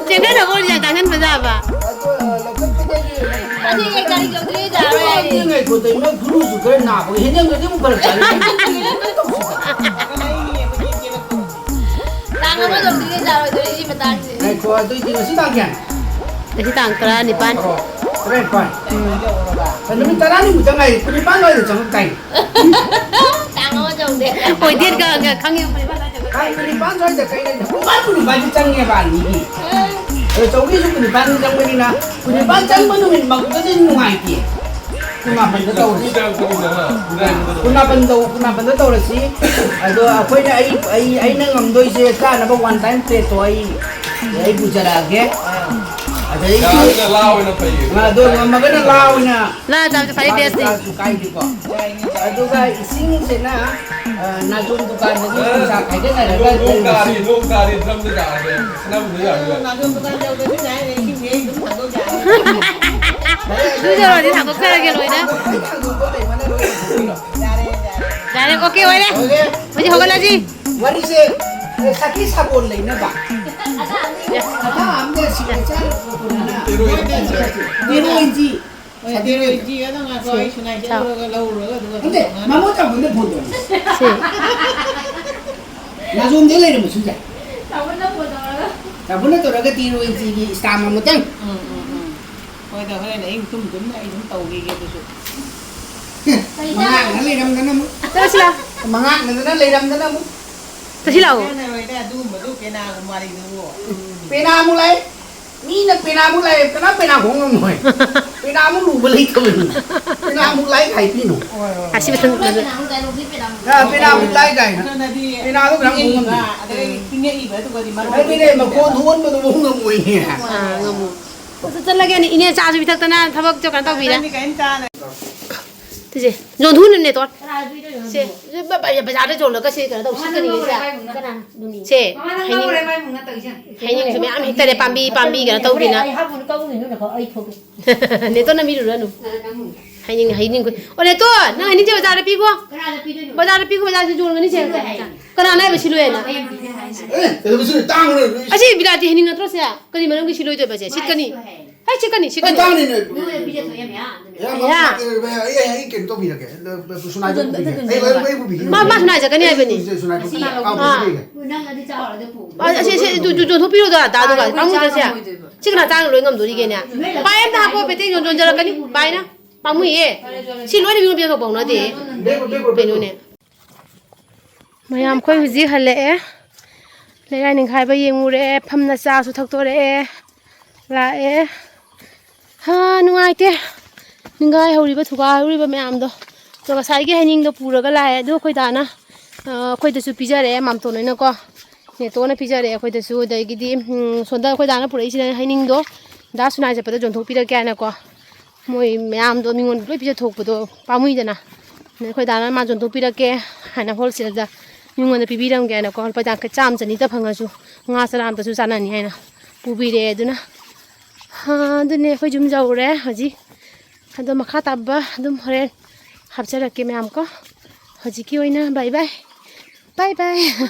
ꯆꯦꯟꯈꯠꯅꯕ ꯑꯣꯏꯅ ꯌꯥꯝ ꯀꯥꯡꯍꯟꯕ ꯌꯥꯕ꯫ ꯑꯗꯣ, ꯑ, ꯂꯧꯈꯠꯄꯗꯒꯤ ꯑꯗꯨꯗꯤ ꯑꯩ ꯒꯥꯔꯤ ꯂꯧꯗ꯭ꯔꯤ ꯌꯥꯔꯣꯏ ꯍꯥꯏꯔꯦ꯫ ꯑꯗꯨ ꯉꯥꯏꯈꯣ, ꯇꯩꯃ ꯈꯨꯔꯨꯁꯨ ꯈꯔ ꯅꯥꯕꯒꯤ ꯍꯦꯟꯖꯟꯈ꯭ꯔꯗꯤ ꯑꯃꯨꯛ ꯐꯔꯛ ꯇꯥꯅꯤ꯫ ꯇꯥꯡ ꯑꯃ ꯌꯧꯗ꯭ꯔꯤꯉꯩ ꯌꯥꯔꯣꯏꯗꯣꯔꯤ ꯁꯤ ꯃꯇꯥꯡꯁꯦ꯫ ꯉꯥꯏꯈꯣ, ꯑꯗꯨꯏꯗꯤ ꯉꯁꯤ ꯇꯥꯡ ꯀꯌꯥꯅꯣ? ꯉꯁꯤ ꯇꯥꯡ ꯇꯔꯥꯅꯤꯄꯥꯟ꯫ ꯇꯔꯥꯅꯤꯄꯥꯟ꯫ ꯎꯝ꯫ ꯅꯨꯃꯤꯠ ꯇꯔꯥꯅꯤꯃꯨꯛꯇ ꯉꯥꯏꯔꯤ, ꯀꯨꯟꯅꯤꯄꯥꯟ ꯑꯗꯨꯋꯥꯏꯗ ꯆꯪꯉꯛꯇꯥꯏꯅꯦ꯫ ꯇꯥꯡ ꯑꯃ ꯌꯧꯗꯦ꯫ ꯍꯣꯏ, date ꯒ, ꯒ ꯈꯪꯉꯦ, ꯀꯨꯟꯅꯤꯄꯥꯟ ꯑꯗꯨꯋꯥꯏꯗ ꯆꯪꯉꯛꯑꯦ꯫ ꯇꯥꯡ ꯀꯨꯟꯅꯤꯄꯥꯟ ꯁ꯭ꯋꯥꯏꯗ ꯀꯩꯅꯣ ꯄꯨꯡ ꯀꯨꯟꯅꯤꯄꯥꯟ ꯆꯪꯉꯦꯕ ꯑꯅꯤꯒꯤ꯫ ꯑꯗꯣ ꯆꯧꯀꯤꯁꯨ ꯀꯨꯟꯅꯤꯄꯥꯟ ꯆꯪꯕꯅꯤꯅ, ꯀꯨꯟꯅꯤꯄꯥꯟ ꯆꯪꯕ ꯅꯨꯃꯤꯠꯃꯛꯇꯗꯤ ꯅꯨꯡꯉꯥꯏꯇꯦ꯫ ꯀꯨꯟꯃꯥꯄꯟꯗ ꯇꯧꯔꯁꯤ꯫ ꯀꯨꯟꯃꯥꯄꯟ ꯇꯧ-, ꯀꯨꯟꯃꯥꯄꯟꯗ ꯇꯧꯔꯁꯤ꯫ ꯑꯗꯣ ꯑꯩꯈꯣꯏꯅ, ꯑꯩ, ꯑꯩ, ꯑꯩꯅ ꯉꯝꯗꯣꯏꯁꯦ ꯆꯥꯅꯕ one time plate ꯇꯣ ꯑꯩ, ꯑꯩ ꯄꯨꯖꯔꯛꯑꯒꯦ꯫ ꯑꯗꯩ ꯌꯥꯔꯒꯅ ꯂꯥ ꯑꯣꯏꯅ ꯐꯩꯌꯦ꯫ ꯑꯗꯣ ꯉꯝꯃꯒꯅ ꯂꯥ ꯑꯣꯏꯅ ꯂꯥ ꯆꯥꯕꯁꯦ ꯈ꯭ꯋꯥꯏ ꯕꯦꯁꯅꯤ꯫ ꯆꯥꯔꯁꯨ ꯀꯥꯏꯗꯦꯀꯣ꯫ ꯑꯗꯨꯒ ꯏꯁꯤꯡꯁꯤꯅ, ꯑ, ꯅꯥꯆꯣꯝ ꯗꯨꯀꯥꯟꯗꯒꯤ ꯄꯩꯁꯥ ꯈꯥꯏꯒꯠꯅꯔꯒ ꯅꯣꯡ ꯇꯥꯔꯤ, ꯅꯣꯡ ꯇꯥꯔꯤ, ꯗ꯭ꯔꯝꯗ ꯇꯥꯔꯦ꯫ ꯁꯅꯥꯕꯨꯟꯗ ꯌꯥꯔꯣꯏ꯫ ꯅꯥꯆꯣꯝ ꯗꯨꯀꯥꯟ ꯌꯧꯗ꯭ꯔꯁꯨ ꯌꯥꯏꯅꯦ, ꯏꯁꯤꯡꯁꯦ ꯑꯩ ꯑꯗꯨꯝ ꯊꯥꯡꯗꯣꯛ ꯌꯥꯔꯦ꯫ ꯑꯗꯨ ꯌꯧꯔꯗꯤ ꯊꯥꯡꯗꯣꯛꯆꯔꯒꯦ ꯂꯣꯏꯅ꯫ ꯌꯥꯔꯦ, ꯌꯥꯔꯦ꯫ ꯌꯥꯔꯦ, ꯑꯣꯀꯦ ꯑꯣꯏꯔꯦ꯫ ꯑꯣꯀꯦ꯫ ꯍꯧꯖꯤꯛ ꯍꯧꯒꯠꯂꯁꯤ꯫ ꯋꯥꯔꯤꯁꯦ, ꯑꯦ, ꯁꯈꯤ ꯁꯥꯄꯣꯟ ꯂꯩꯅꯕ꯫ ꯑꯗꯥ ꯑꯝꯅꯦ ꯁꯤꯒꯅꯦꯆꯔ ꯀꯣꯟꯅꯅ꯫ ꯍꯦꯔꯣꯏꯟ ꯆꯤ꯫ ꯍꯣꯏ, ꯍꯦꯔꯣꯏꯟ ꯆꯤ ꯑꯗꯣ ꯉꯥꯏꯈꯣ, ꯑꯩ ꯁꯨꯅꯥꯏ ꯆꯠꯂꯨꯔꯒ ꯂꯧꯔꯨꯔꯒ ꯑꯗꯨꯒ ꯅꯠꯇꯦ, ꯇꯧꯅ꯫ ꯃꯃꯣ ꯇꯥꯃꯣꯅ ꯐꯣꯟ ꯇꯧꯔꯛꯑꯦ꯫ ꯁꯤ꯫ ꯅꯥꯆꯣꯝꯗ ꯂꯩꯔꯝꯕꯁꯨ ꯌꯥꯏ꯫ ꯇꯥꯃꯣꯅ ꯐꯣꯟ ꯇꯧꯔꯒ꯫ ꯇꯥꯃꯣꯅ ꯇꯧꯔꯒ ꯍꯦꯔꯣꯏꯟ ꯆꯤꯒꯤ ꯁ꯭ꯇꯥꯝ ꯑꯃꯇꯪ꯫ ꯎꯝ, ꯎꯝ, ꯎꯝ꯫ ꯍꯣꯏꯗ, ꯍꯣꯔꯦꯟ ꯑꯍꯤꯡ ꯇꯨꯝ ꯇꯨꯝꯅ ꯑꯩ ꯑꯗꯨꯝ ꯇꯧꯈꯤꯒꯦ ꯑꯗꯨꯁꯨ꯫ ꯃꯉꯥꯡꯅ ꯂꯩꯔꯝꯗꯅ ꯑꯃꯨꯛ꯫ ꯆꯠꯂꯁꯤ ꯂꯥꯎ꯫ ꯃꯉꯥꯡꯅꯗꯅ ꯂꯩꯔꯝꯗꯅ ꯑꯃꯨꯛ꯫ ꯆꯠꯁꯤ ꯂꯥꯎ꯫ ꯀꯥꯟꯅꯔꯣꯏꯗ ꯑꯗꯨꯒꯨꯝꯕꯗꯨ ꯄꯦꯅꯥꯒꯨꯝꯕ ꯋꯥꯔꯤꯗꯨꯕꯨ꯫ ꯄꯦꯅꯥ ꯑꯃꯨꯛ ꯂꯥꯛꯑꯦ꯫ ꯃꯤꯅ ꯄꯦꯅꯥ ꯑꯃꯨꯛ ꯂꯥꯛꯑꯦ꯫ ꯀꯅꯥ ꯄꯦꯅꯥ ꯈꯣꯡ ꯉꯝꯃꯣꯏ? ꯄꯦꯅꯥ ꯑꯃꯨꯛ ꯂꯨꯕ ꯂꯩꯇꯕꯅꯤ꯫ ꯄꯦꯅꯥ ꯑꯃꯨꯛ ꯂꯥꯛꯑꯦ ꯀꯥꯏ ꯄꯤꯅꯣ? ꯍꯣꯏ, ꯍꯣꯏ, ꯑꯁꯤ ꯍꯣꯏ꯫ ꯃꯊꯪ ꯄꯦꯅꯥ ꯑꯃꯨꯛ ꯂꯥꯛꯑꯦ, ꯂꯣꯛꯁꯤ ꯄꯦꯅꯥ ꯑꯃꯨꯛ ꯑ, ꯄꯦꯅꯥ ꯑꯃꯨꯛ ꯂꯥꯛꯑꯦ ꯀꯥꯏꯅ꯫ ꯑꯗꯨꯅꯗꯤ ꯄꯦꯅꯥꯗꯣ ꯀꯅꯥꯝ ꯈꯣꯡ ꯉꯝꯗꯦ꯫ ꯏꯪꯉꯛꯏꯕ, ꯑꯗꯨꯒꯗꯤ ꯃꯔꯨ ꯑꯗꯨꯅꯦ, ꯃꯈꯣꯟ ꯊꯣꯛꯍꯟꯕꯗꯨ ꯃꯈꯣꯡ ꯉꯝꯃꯣꯏꯅꯦ꯫ ꯑꯥ, ꯉꯝꯃꯣ꯫ ꯑꯁ, ꯆꯠꯂꯒꯦꯅꯦ꯫ ꯏꯅꯦ ꯆꯥꯁꯨ ꯄꯤꯊꯛꯇꯅ ꯊꯕꯛꯁꯨ ꯀꯩꯅꯣ ꯇꯧꯕꯤꯔꯦ꯫ ꯅꯪꯗꯤ ꯀꯩꯝ ꯆꯥ ꯂꯩ꯫ ꯁꯤꯁꯦ ꯌꯣꯟꯊꯣꯛꯅꯕꯅꯦ, ꯇꯣ꯫ ꯀꯅꯥꯗ ꯄꯤꯗꯣꯏꯅꯣ ꯁꯦ, ꯅꯪꯕꯣ? ꯕ-, ꯕ-, ꯕꯖꯥꯔꯗ ꯌꯣꯜꯂꯒ ꯁꯤ ꯀꯩꯅꯣ ꯇꯧ, ꯃꯃꯥꯅ ꯁꯤꯠꯀꯅꯤ ꯂꯧꯔꯦ ꯁꯦ꯫ ꯃꯥꯏ ꯃꯨꯛꯅ꯫ ꯀꯅꯥ? ꯃꯃꯥꯅ ꯍꯩꯅꯤꯡ-, ꯂꯧꯔꯦ ꯃꯥꯏ ꯃꯨꯛꯅ ꯇꯧꯔꯤꯁꯦ꯫ ꯍꯩꯅꯤꯡꯁꯨ ꯃꯌꯥꯝ ꯍꯦꯛꯇꯔꯦ, ꯄꯥꯝꯕꯤ, ꯄꯥꯝꯕꯤ ꯀꯩꯅꯣ ꯇꯧꯕꯤꯅ꯫ ꯑꯩ ꯍꯥꯞꯄꯨꯅꯨ, ꯀꯛꯎꯅꯨ, ꯅꯪꯅ ꯀꯛ-, ꯑꯩ ꯊꯣꯛꯀꯦ꯫ ꯅꯦꯇꯣ, ꯅꯝꯕꯤꯔꯨꯔꯅꯨ꯫ ꯑ, ꯅꯝꯃꯨ꯫ ꯍꯩꯅꯤꯡ, ꯍꯩꯅꯤꯡ ꯈꯨ-, ꯑꯣ, ꯅꯦꯇꯣ, ꯅꯪ ꯍꯩꯅꯤꯡꯁꯦ ꯕꯖꯥꯔꯗ ꯄꯤꯈꯣ꯫ ꯀꯅꯥꯗ ꯄꯤꯗꯣꯏꯅꯣ? ꯕꯖꯥꯔꯗ ꯄꯤꯈꯣ, ꯕꯖꯥꯔꯗ ꯌꯣꯟꯒꯅꯤ ꯁꯦ꯫ ꯁꯤꯠꯂꯣꯏ ꯍꯥꯏ꯫ ꯀꯅꯥꯅ ꯍꯥꯏꯕ ꯁꯤꯠꯂꯣꯏ ꯍꯥꯏꯅ? ꯑꯩꯅ ꯄꯤꯗꯣꯏ ꯍꯥꯏꯁꯦ꯫ ꯑꯦ, ꯀꯩꯗꯧꯕꯩ ꯁꯤꯠꯂꯣꯏ? ꯇꯥꯡꯕꯅꯦ꯫ ꯑꯁꯤ ꯕꯤꯂꯥꯇꯤ ꯍꯩꯅꯤꯡ ꯅꯠꯇ꯭ꯔꯣ ꯁꯦ? ꯀꯔꯤ ꯃꯔꯝꯒꯤ ꯁꯤꯠꯂꯣꯏꯗꯣꯏꯕ ꯁꯦ? ꯁꯤꯠꯀꯅꯤ꯫ ꯁꯤꯠꯂꯣꯏ ꯍꯥꯏ꯫ ꯍꯩ, ꯁꯤꯠꯀꯅꯤ, ꯁꯤꯠꯀꯅꯤ꯫ ꯇꯥꯡꯅꯤꯅꯦ꯫ ꯅꯣꯏꯗ ꯄꯤꯖꯊꯣꯛꯑꯦ ꯃꯌꯥꯝ ꯑꯗꯨꯅ꯫ ꯌꯥꯝ ꯌꯥ꯫ ꯑꯩ, ꯑꯩ, ꯑꯩ ꯀꯩꯅꯣ ꯇꯧꯕꯤꯔꯒꯦ꯫ ꯁꯨꯅꯥꯏ ꯑꯗꯨ, ꯇꯧꯕꯤꯔꯒꯦ꯫ ꯑꯗꯨ, ꯑꯗꯨ, ꯑꯩ, ꯑꯩ, ꯑꯩ ꯄꯨꯕꯤꯒꯦ꯫ ꯃꯥ, ꯃꯥ ꯁꯨꯅꯥꯏ ꯆꯠꯀꯅꯤ ꯍꯥꯏꯕꯅꯤ꯫ ꯁꯨꯅꯥꯏ ꯄꯨꯕꯤꯒꯦ꯫ ꯑꯥ꯫ ꯅꯪ ꯑꯗꯨ ꯆꯥꯎꯔꯗꯤ ꯄꯨ꯫ ꯑ, ꯑꯁꯤ, ꯑꯁꯤ, ꯑꯗꯨ, ꯑꯗꯨ ꯌꯣꯟꯊꯣꯛꯄꯤꯔꯣꯗ, ꯑꯗꯥ, ꯑꯗꯨꯒ ꯑꯥ, ꯄꯥꯝꯃꯨꯗ꯭ꯔꯁꯦ꯫ ꯆꯥ ꯉꯝꯃꯣꯏꯗꯣꯏꯕ꯫ ꯁꯤ ꯀꯅꯥ ꯆꯥꯡ ꯂꯣꯏ ꯉꯝꯗꯣꯔꯤꯒꯦꯅꯦ? ꯅꯣꯏ ꯂꯧ-, ꯄꯥꯏ ꯑꯝꯇ ꯍꯥꯞꯄꯣ, ꯄꯦꯇꯦꯛ ꯌꯣꯟ-, ꯌꯣꯟꯖꯔꯛꯀꯅꯤ꯫ ꯄꯥꯏꯅ꯫ ꯄꯥꯝꯃꯨꯏꯌꯦ꯫ ꯁꯤ ꯂꯣꯏꯅ ꯃꯤꯉꯣꯟ ꯄꯤꯊꯣꯛꯐꯧ ꯅꯠꯇꯦ꯫ Back, back, back, back. ꯀꯩꯅꯣꯅꯦ꯫ ꯃꯌꯥꯝ ꯑꯩꯈꯣꯏ ꯍꯧꯖꯤꯛ ꯍꯜꯂꯛꯑꯦ꯫ ꯂꯩꯔꯥꯏ ꯅꯤꯡꯈꯥꯏꯕ ꯌꯦꯡꯉꯨꯔꯦ, ꯐꯝꯅ ꯆꯥꯁꯨ ꯊꯛꯇꯣꯔꯛꯑꯦ, ꯂꯥꯛꯑꯦ꯫ ꯍꯥ, ꯅꯨꯡꯉꯥꯏꯇꯦ꯫ ꯅꯤꯡꯈꯥꯏ ꯍꯧꯔꯤꯕ ꯊꯨꯒꯥꯏ ꯍꯧꯔꯤꯕ ꯃꯌꯥꯝꯗꯣ꯫ ꯑꯗꯣ ꯉꯁꯥꯏꯒꯤ ꯍꯩꯅꯤꯡꯗꯣ ꯄꯨꯔꯒ ꯂꯥꯛꯑꯦ꯫ ꯑꯗꯨ ꯑꯩꯈꯣꯏ ꯗꯥꯅ, ꯑ, ꯑꯩꯈꯣꯏꯗꯁꯨ ꯄꯤꯖꯔꯛꯑꯦ, ꯃꯥꯝꯇꯣꯟ ꯍꯣꯏꯅꯀꯣ꯫ ꯅꯦꯇꯣꯅ ꯄꯤꯖꯔꯛꯑꯦ ꯑꯩꯈꯣꯏꯗꯁꯨ꯫ ꯑꯗꯒꯤꯗꯤ, ꯎꯝ, ꯁꯣꯝꯗ ꯑꯩꯈꯣꯏ ꯗꯥꯅ ꯄꯨꯔꯛꯏꯁꯤꯅ ꯍꯩꯅꯤꯡꯗꯣ ꯗꯥ ꯁꯨꯅꯥꯏ ꯆꯠꯄꯗ ꯌꯣꯟꯊꯣꯛꯄꯤꯔꯛꯀꯦ ꯍꯥꯏꯅꯀꯣ꯫ ꯃꯣꯏ ꯃꯌꯥꯝꯗꯣ ꯃꯤꯉꯣꯟꯗ ꯂꯣꯏ ꯄꯤꯖꯊꯣꯛꯄꯗꯣ ꯄꯥꯝꯃꯨꯏꯗꯅ꯫ ꯑꯗꯩ ꯑꯩꯈꯣꯏ ꯗꯥꯅ ꯃꯥ ꯌꯣꯟꯊꯣꯛꯄꯤꯔꯛꯀꯦ ꯍꯥꯏꯅ ꯍꯣꯜꯁꯦꯜꯗ ꯃꯤꯉꯣꯟꯗ ꯄꯤꯕꯤꯔꯝꯒꯦ ꯍꯥꯏꯅꯀꯣ꯫ ꯂꯨꯄꯥ ꯆꯥꯝ-, ꯆꯥꯝ ꯆꯅꯤꯇ ꯐꯪꯉꯁꯨ ꯉꯥ ꯆꯔꯥ ꯑꯝꯇꯁꯨ ꯆꯥꯅꯅꯤ ꯍꯥꯏꯅ ꯄꯨꯕꯤꯔꯛꯑꯦ꯫ ꯑꯗꯨꯅ, ꯍꯥ, ꯑꯗꯨꯅꯦ ꯑꯩꯈꯣꯏ ꯌꯨꯝ ꯌꯧꯔꯦ ꯍꯧꯖꯤꯛ꯫ ꯑꯗꯣ ꯃꯈꯥ ꯇꯥꯕ ꯑꯗꯨꯝ ꯍꯣꯔꯦꯟ ꯍꯥꯞꯆꯔꯛꯀꯦ ꯃꯌꯥꯝ ꯀꯣ꯫ ꯍꯧꯖꯤꯛꯀꯤ ꯑꯣꯏꯅ bye bye꯫ Bye bye꯫